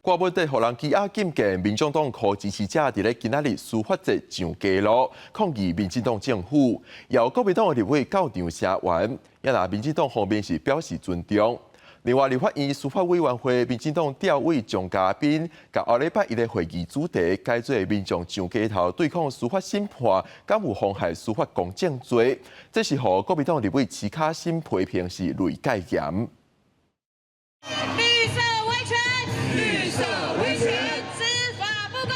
郭文鐵予人羈押禁見，民眾黨予支持者佇咧今仔日司法節上街路抗議民進黨政府，由國民黨的立委到場聲援，也若民進黨方面是表示尊重。另外，立法院司法委員會民進黨調委鍾嘉賓，共後禮拜一的會議主題改做民眾上街頭對抗司法審判，敢有妨害司法公正罪？這是予國民黨立委徐巧芯批評是雷蓋鹽。綠色威權，綠色威權，司法不公，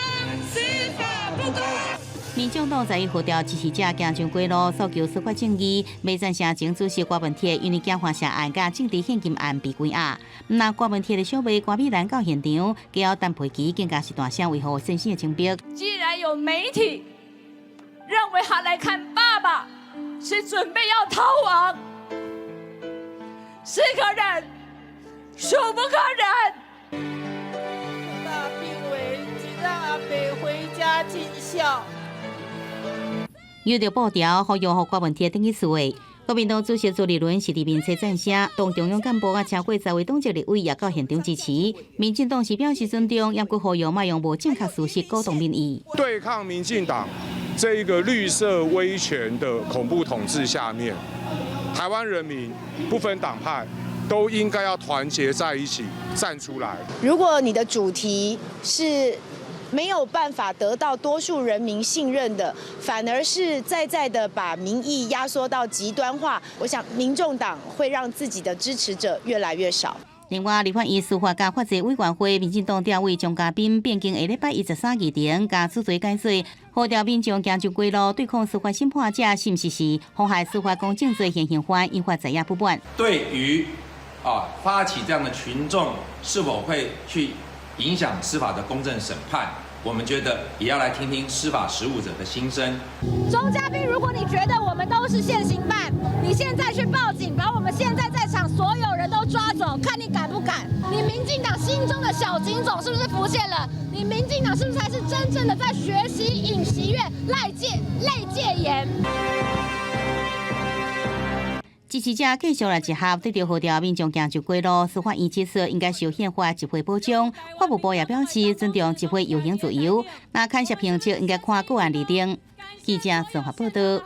司法不公。民眾黨在號召支持者行上街路，訴求司法正義。袂贊成前主席郭文鐵因為驚華社案佮政治獻金案被關押。毋但郭文鐵的小妹郭美蘭到現場，交陳佩琪更加是大聲維護先生的清白。既然有媒體認為他來看爸爸是準備要逃亡，是可忍，孰不可忍。大病危，請讓阿伯回家盡孝。有著布條呼籲予郭文鐵轉去厝的。國民黨主席朱立倫是佇面冊贊聲，黨中央幹部啊超過十位黨籍立委也到現場支持。民進黨是表示尊重，也閣呼籲莫用無正確事實鼓動民意。對抗民進黨這一個綠色威權的恐怖統治下面，台灣人民不分黨派都應該要團結在一起站出來。如果你的主題是沒有辦法得到多數人民信任的，反而是再再的把民意壓縮到極端化。我想民眾黨會讓自己的支持者越來越少。另外，立法院司法佮法制委員會民進黨調委鍾嘉賓變更下禮拜一十三議程，共主題改做號召民眾行上街路對抗司法審判者，是毋是是妨害司法公正罪現行犯，引發在野不滿。對於啊發起這樣的群眾是否會去影響司法的公正審判，我們覺得也要來聽聽司法實務者的心聲。鍾嘉賓，如果你覺得我們都是現行犯，你現在去報警，把我們現在在場所有人都抓走，看你敢不敢？你民進黨心中的小警總是不是浮現了？你民進黨是不是才是真正的在學習尹錫悅賴戒類戒嚴？支持者繼續來集合，對著號召民眾行上街路，司法院指出應該受憲法集會保障。法務部也表示尊重集會遊行自由。若牽涉刑責，應該看個案而定。記者綜合報道。